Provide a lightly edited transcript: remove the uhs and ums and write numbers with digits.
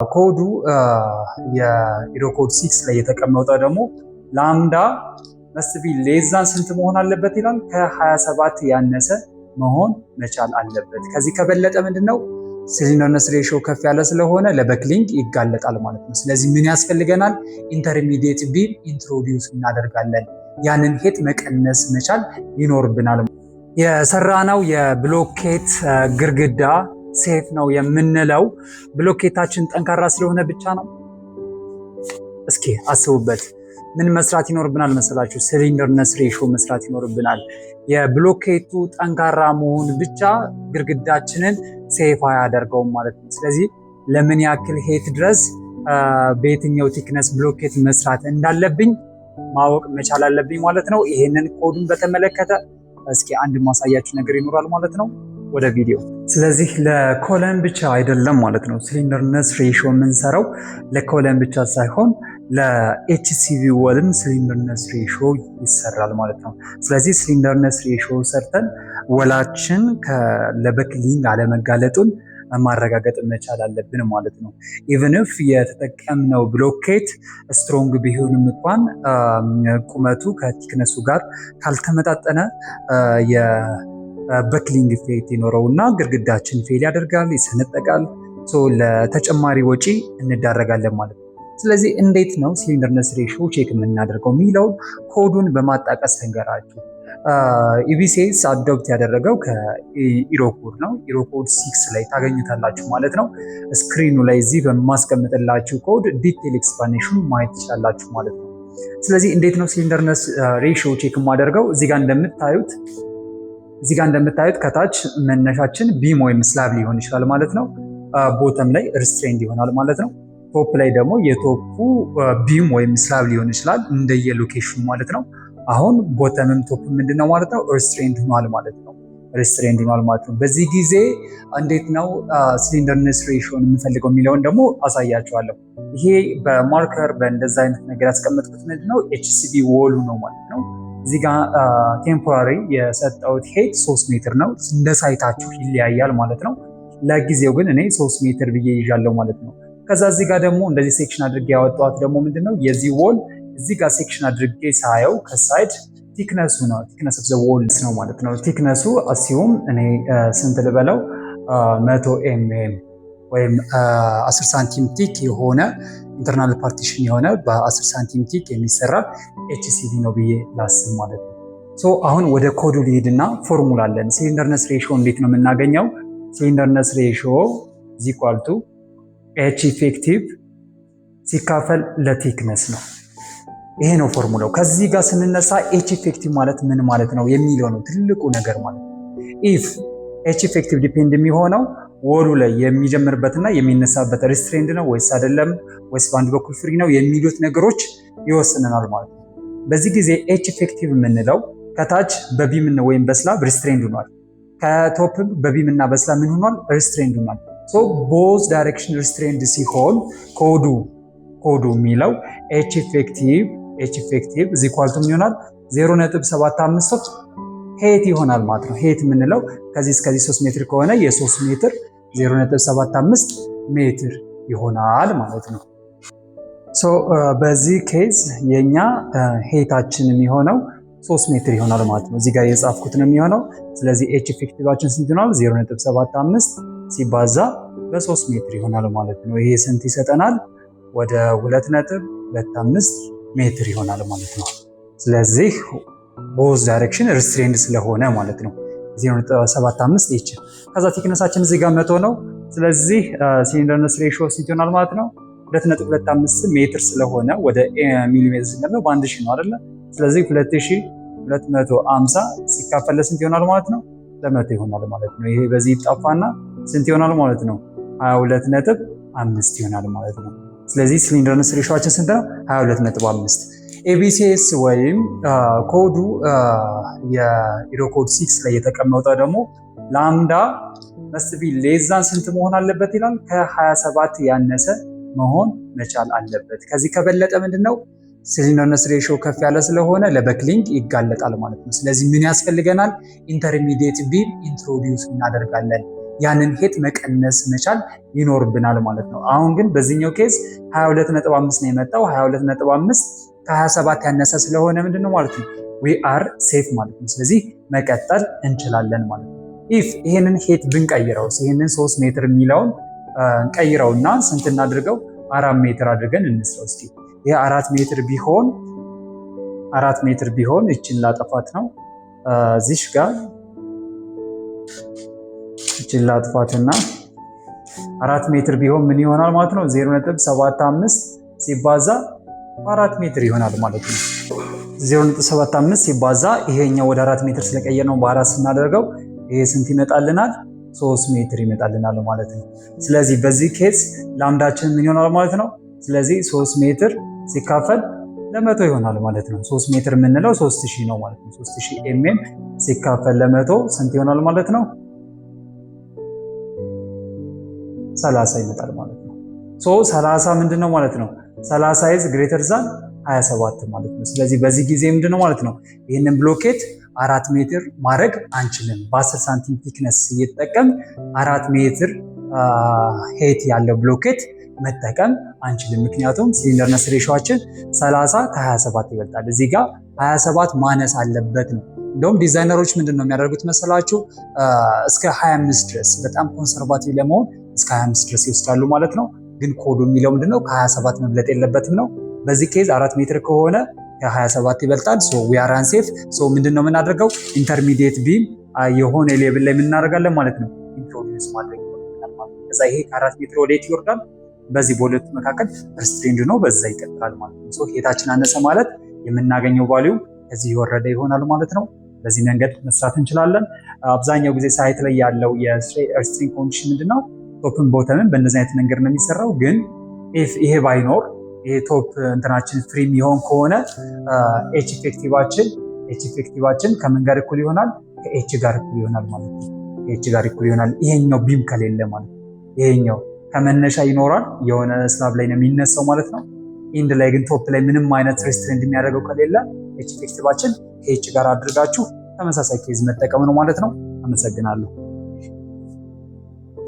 ኮዱ የ Eurocode 6 ላይ የተቀመጠው ደግሞ lambda must be less than ስንት መሆን አለበት ይላል? ከ27 ያነሰ መሆን መቻል አለበት። ከዚህ ከበለጠ ምንድነው slenderness ratio ከፍ ያለ ስለሆነ ለ buckling ይጋለጣል ማለት ነው። ስለዚህ ምን ያስፈልገናል? Intermediate beam introduce እናደርጋለን። ያንን height መቀነስ መቻል ይኖርብናል። የሰራነው የብሎኬት ግርግዳ safe ነው የምንለው ብሎኬታችን ጠንካራ ስለሆነ ብቻ ነው? እስኪ አስቡበት። ምን መስራት ይኖርብናል መሰላችሁ? Slenderness ratio መስራት ይኖርብናል። የብሎኬቱ ጠንካራ መሆን ብቻ ግድግዳችንን safe አያደርገውም ማለት ነው። ስለዚህ ለምን ያክል height ድረስ በየትኛው thickness ብሎኬት መስራት እንዳለብኝ ማወቅ መቻል አለብኝ ማለት ነው። ይሄንን ኮዱን በተመለከተ እስኪ አንድ ማሳያችሁ ነገር ይኖራል ማለት ነው። ወደ ቪዲዮ። ስለዚህ ለ column ብቻ አይደለም ማለት ነው። Slenderness ratio የምንሰራው ለ column ብቻ ሳይሆን ለ HCV wall ም slenderness ratio ይሰራል ማለት ነው። ስለዚህ slenderness ratio ሰርተን wall ኣችን ለ buckling አለመጋለጡን ማረጋገጥ መቻል አለብን ማለት ነው። Even if የተጠቀምነው ብሎኬት strong ቢሆንም እንኳን ቁመቱ ከ thickness ኡ ጋር ካልተመጣጠነ የ buckling effect ይኖረውና ግድግዳችን fail ያደርጋል፣ ይሰነጠቃል። ለተጨማሪ ወጪ እንዳረጋለን ማለት ነው። ስለዚህ እንዴት ነው slenderness ratio check የምናደርገው የሚለውን ኮዱን በማጣቀስ ልንገራችሁ። EBCS adopt ያደረገው ከ Eurocode ነው። Eurocode 6 ላይ ታገኙታላችሁ ማለት ነው። Screen ኑ ላይ እዚህ በማስቀምጥላችሁ code detail explanation ማየት ትችላላችሁ ማለት ነው። ስለዚህ እንዴት ነው slenderness ratio check የማደርገው? እዚህ ጋር እንደምታዩት ከታች መነሻችን beam ወይም slab ሊሆን ይችላል ማለት ነው። Bottom ላይ restrained ይሆናል ማለት ነው። Top ላይ ደግሞ የ top ኡ beam ወይም slab ሊሆን ይችላል እንደየ location ኑ ማለት ነው። አሁን bottom ም top ምንድነው ማለት ነው? Restrained ሆኗል ማለት ነው። Restrained ሆኗል ማለት ነው። በዚህ ጊዜ እንዴት ነው slenderness ratio ን የምንፈልገው የሚለውን ደግሞ አሳያችኋለሁ። ይሄ በ marker በእንደዛ አይነት ነገር ያስቀመጥኩት ምንድነው HCV wall ኡ ነው ማለት ነው። እዚህ ጋር temporary የሰጠሁት height 3 ሜትር ነው። እንደ site ኣችሁ ይለያያል ማለት ነው። ለጊዜው ግን እኔ 3 ሜትር ብዬ ይዣለሁ ማለት ነው። ከዛ እዚህ ጋር ደግሞ እንደዚህ section አድርጌ ያወጣኋት ደግሞ ምንድነው የዚህ wall እዚህ ጋር section አድርጌ ሳየው ከ side thickness ኡ ነው፣ thickness of the wall ነው ማለት ነው። Thickness ኡ assume እኔ ስንት ልበለው፣ 100 mm ወይም 10 ሳንቲም thick የሆነ internal partition የሆነ በ10 ሳንቲም thick የሚሰራ HCV ነው ብዬ ላስብ ማለት ነው። So አሁን ወደ ኮዱ ልሂድና ፎርሙላ አለን። Slenderness ratio እንዴት ነው የምናገኘው? Slenderness ratio is equal to H effective ሲካፈል ለ thickness ነው። ይሄ ነው ፎርሙላው። ከዚህ ጋር ስንነሳ H effective ማለት ምን ማለት ነው የሚለው ነው ትልቁ ነገር ማለት ነው። If H effective depend የሚሆነው wall ኡ ላይ የሚጀምርበትና የሚነሳበት restrained ነው ወይስ አይደለም፣ ወይስ በአንድ በኩል free ነው የሚሉት ነገሮች ይወስነናል ማለት ነው። በዚህ ጊዜ H effective የምንለው ከታች በ beam ወይም በ slab restrained ሆኗል። ከ top በ beam እና በ slab ምን ሆኗል? Restrained ሆኗል። So both direction restrained ሲሆን ኮዱ የሚለው H effective is equal to ምን ይሆናል? 0.75 height ይሆናል ማለት ነው። Height የምንለው ከዚህ እስከዚህ 3 ሜትር ከሆነ የ3 ሜትር 0.75 ሜትር ይሆናል ማለት ነው። So በዚህ case የኛ height ኣችን የሚሆነው 3 ሜትር ይሆናል ማለት ነው። እዚህ ጋር የጻፍኩት ነው የሚሆነው። ስለዚህ H effective ኣችን ስንት ይሆናል? 0.75 ሲባዛ በ3 ሜትር ይሆናል ማለት ነው። ይሄ ስንት ይሰጠናል? ወደ 2.25 ሜትር ይሆናል ማለት ነው። ስለዚህ both direction restrained ስለሆነ ማለት ነው 0.75 H። ከዛ thickness ኣችን እዚህ ጋር 100 ነው። ስለዚህ slenderness ratio ስንት ይሆናል ማለት ነው? 2.25 ሜትር ስለሆነ ወደ ሚሊሜትር ስንቀይረው በ1000 ነው አይደለ? ስለዚህ 2250 ሲካፈል ለስንት ይሆናል ማለት ነው? ለ100 ይሆናል ማለት ነው። ይሄ በዚህ ይጣፋና ስንት ይሆናል ማለት ነው? 22.5 ይሆናል ማለት ነው። ስለዚህ slenderness ratio ኣችን ስንት ነው? 22.5። EBCS ወይም ኮዱ የ Eurocode 6 ላይ የተቀመጠው ደግሞ lambda must be less than ስንት መሆን አለበት ይላል? ከ27 ያነሰ መሆን መቻል አለበት። ከዚህ ከበለጠ ምንድን ነው slenderness ratio ከፍ ያለ ስለሆነ ለ buckling ይጋለጣል ማለት ነው። ስለዚህ ምን ያስፈልገናል? Intermediate beam introduce እናደርጋለን። ያንን height መቀነስ መቻል ይኖርብናል ማለት ነው። አሁን ግን በዚህኛው case 22.5 ነው የመጣው። 22.5 ከ27 ያነሰ ስለሆነ ምንድን ነው ማለት ነው we are safe ማለት ነው። ስለዚህ መቀጠል እንችላለን ማለት ነው። If ይሄንን height ብንቀይረው፣ ይሄንን 3 ሜትር የሚለውን እንቀይረውና ስንት እናድርገው? 4 ሜትር አድርገን እንስራው እስኪ። ይሄ 4 ሜትር ቢሆን፣ 4 ሜትር ቢሆን፣ እችን ላጠፋት ነው፣ እዚሽ ጋር እችን ላጥፋትና 4 ሜትር ቢሆን ምን ይሆናል ማለት ነው? 0.75 ሲባዛ 4 ሜትር ይሆናል ማለት ነው። 0.75 ሲባዛ ይሄኛው ወደ 4 ሜትር ስለቀየርነው በአራት ስናደርገው ይሄ ስንት ይመጣልናል? 3 ሜትር ይመጣልናል ማለት ነው። ስለዚህ በዚህ case lambda ችን ምን ይሆናል ማለት ነው? ስለዚህ 3 ሜትር ሲካፈል ለ100 ይሆናል ማለት ነው። 3 ሜትር የምንለው 3000 ነው ማለት ነው። 3000 mm ሲካፈል ለ100 ስንት ይሆናል ማለት ነው? 30 ይመጣል ማለት ነው። So 30 ምንድን ነው ማለት ነው? 30 is greater than 27 ማለት ነው። ስለዚህ በዚህ ጊዜ ምንድን ነው ማለት ነው? ይህንን ብሎኬት 4 ሜትር ማድረግ አንችልም። በ10 ሳንቲም thickness እየተጠቀም 4 ሜትር height ያለው ብሎኬት መጠቀም አንችልም። ምክንያቱም slenderness ratio ኣችን 30 ከ27 ይበልጣል። እዚህ ጋር 27 ማነስ አለበት ነው። እንደውም ዲዛይነሮች ምንድን ነው የሚያደርጉት መሰላችሁ? እስከ 25 ድረስ በጣም conservative ለመሆን እስከ 25 ድረስ ይወስዳሉ ማለት ነው። ግን ኮዱ የሚለው ምንድነው? ከ27 መብለጥ የለበትም ነው። በዚህ case 4 ሜትር ከሆነ ከ27 ይበልጣል። So we are unsafe። So ምንድን ነው የምናደርገው? Intermediate beam የሆነ level ላይ የምናደርጋለን ማለት ነው። Introduce ማድረግ ይኖርብናል ማለት ነው። ከዛ ይሄ ከ4 ሜትር ወዴት ይወርዳል? በዚህ በሁለቱ መካከል restrained ነው፣ በዛ ይቀጥላል ማለት ነው። So height ኣችን አነሰ ማለት የምናገኘው value ከዚህ የወረደ ይሆናል ማለት ነው። በዚህ መንገድ መስራት እንችላለን። አብዛኛው ጊዜ site ላይ ያለው የ restrain condition ምንድነው? Top ን bottom ን በእነዚህ አይነት መንገድ ነው የሚሰራው። ግን if ይሄ ባይኖር፣ ይሄ top እንትናችን free የሚሆን ከሆነ H effective ኣችን ከምን ጋር እኩል ይሆናል? ከ H ጋር እኩል ይሆናል ማለት ነው። ከ H ጋር እኩል ይሆናል። ይሄኛው beam ከሌለ ማለት ነው። ይሄኛው ከመነሻ ይኖራል፣ የሆነ slab ላይ ነው የሚነሳው ማለት ነው። End ላይ ግን top ላይ ምንም አይነት restraint የሚያደርገው ከሌለ H effective ኣችን ከ H ጋር አድርጋችሁ ተመሳሳይ case መጠቀም ነው ማለት ነው። አመሰግናለሁ።